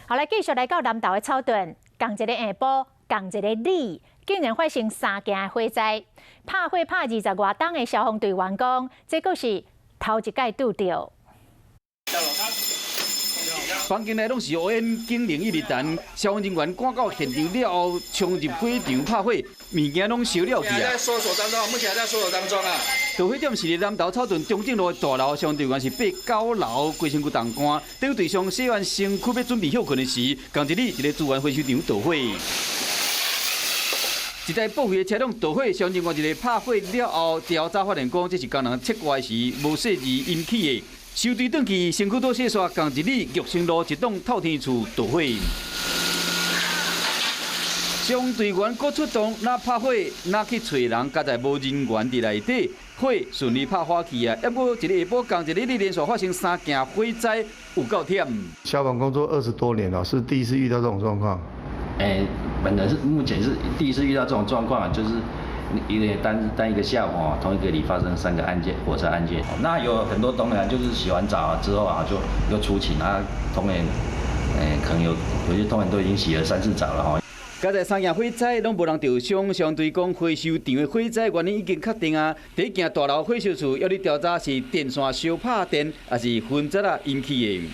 好來，繼續來到南投的草屯，仝一个下晡，仝一个里，竟然發生三件火災。拍火拍20外冬的消防隊員講，這閣是頭一擺拄著。房間內攏是烏煙，警鈴一直彈，消防人員趕到現場了後，衝入火場拍火，物件攏燒了去啊！在搜索當中，目前還在搜索當中啊。導火點是佇南投草屯中正路的大樓，消防隊員是爬九樓規身軀挈汗，等對象洗完身軀欲準備歇睏的時，仝一日一个資源回收場著火。一台報廢的車輛著火，消防人員一个拍火了後，調查發現講這是工人切割時無細膩引起的。收隊轉去，身軀都洗煞，仝一日玉成路一棟透天厝著火。消防隊員閣出動，若拍火，若去揣人，佳哉無人員佇內底，火順利拍火去啊！不過一个下晡，仝一日連續發生三件火災，有夠忝。消防工作20多年了，是第一次遇到這種狀況。欸，本人是目前是第一次遇到這種狀況，就是一個單單一個下午哦，同一個里發生三個案件，火災案件。那有很多同仁就是洗完澡之後啊，就又出勤啊，同仁，可能有些同仁都已經洗了三次澡了哈。佳哉三件火災攏無人著傷，消防隊講回收場的火災原因已經確定啊。第一件大樓火燒厝，猶咧調查是電線燒拍電，抑是分節仔引起的。